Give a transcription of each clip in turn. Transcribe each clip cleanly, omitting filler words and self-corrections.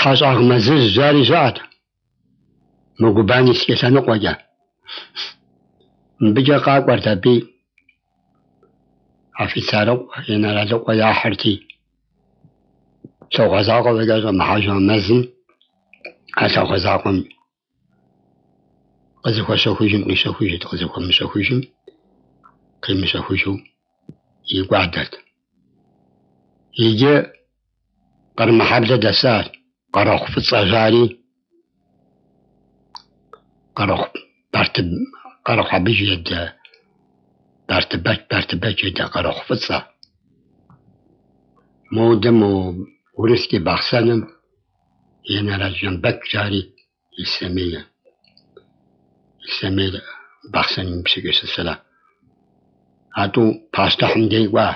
Тхьэщӏагъ мэзыжь жари щыӏэт, мы Губанискэ лъэныкъуэкӏэ. Мыбыкӏэ къакӏуэрт аби офицерыкъуэ, инэралыкъуэ яхьырти, лъагъуэ закъуэ фӏэкӏа щӏэмыхьэжу а мэзым, а лъагъуэ закъуэм къызыхуэщэхужым къищэхужырт, къызыхуэмыщэхужым къимыщэхужу икӏуадэрт. Иджы Къармэхьэблэ дэсащ Къэрэхъу фӏыцӏэ жари, Къэрэхъу Барты, Къэрэхъу Абыж и адэ Бартыбэч, Бартыбэч и адэ Къэрэхъу фӏыцӏэ. Модэ мо Урыскӏэ Бахъсэным инэрал Жамбэч жари Ислъэмей, Ислъэмейр Бахъсэным ипщэкӏэ щысыра. А тӏу пащтыхьым дей кӏуа.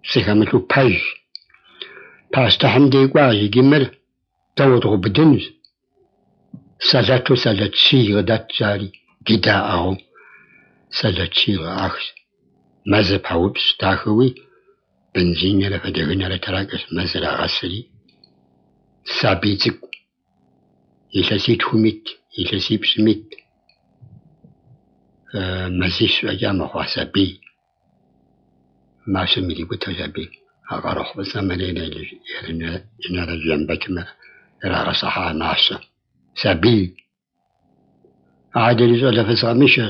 Пцӏы хэмылъу пэж. Пащтыхьым дей кӏуащ, иджы мыр дэ уэдгъэубыдынущ. Сэлэту сэлэт щий къыдэт жари, джыдэ яӏыгъыу сэлэт щий къыӏахщ. Мэзыр паупщӏ дахэуи, бензинрэ фадэгынэрэ тракӏэщ, мэзыр ягъэсри, сабий цӏыкӏу илъэситхум ит, илъэсипщӏым ит, мазищ фӏэкӏа мыхъуа сабий. Мащэм ирикӏутэщ аби, а Къэрэхъу фӏыцӏэмрэ инэрал Жамбэчымрэ ирагъэсыхьа мащэм. Сабий. Адэри щӏалэ фызкъэмышэ,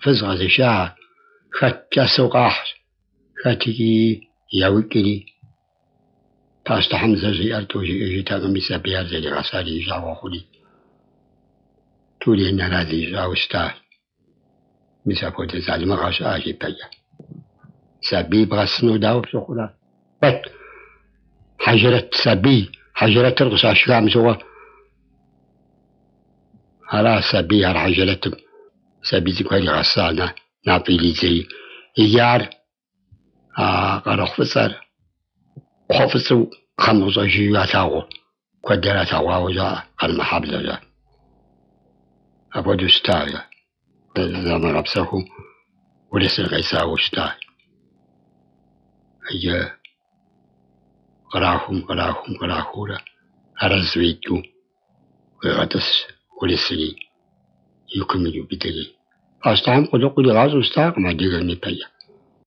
фыз къэзыша, хэт кӏэсэу къахьщ, хэт икӏи яукӏри. Пащтыхьым зэ жиӏэр тӏэу жиӏэжыртэкъыми, сабийхэр зэригъэсар и жагъуэ хъури, тӏури инэрал ищӏауэ щытащ. Мис апхуэдэ залымыгъэ щыӏащ ипэкӏэ. Сабий бгъэсыну дауэ пщыхъурэ? Хэт? Хьэжрэт сабий, хьэжрэтыр къыщашхам щыгъуэ. Ара сабийхэр хьэжрэтым сабий цӏыкӏухэр игъэса нафӏэ иридзэри. Иджы ар а Къэрэхъу фӏыцӏэр кхъуэ фӏыцӏэу кхъэм къыщӏэжыжу ялъагъу, куэдэ ялъэгъуауэ жаӏэ, Къармэхьэблэ жаӏэ. Апхуэдэу щыта жаӏэ. Замыгъэпсэхуу урысыр къесауэ щыта. Иджы кърахум, кърахум, кърахуурэ арэзы иту къигъэтӏысщ урысри и кум ириубыдэри. Пащтыхьым къулыкъу иригъащӏэу щытакъым адыгэм ипэкӏэ.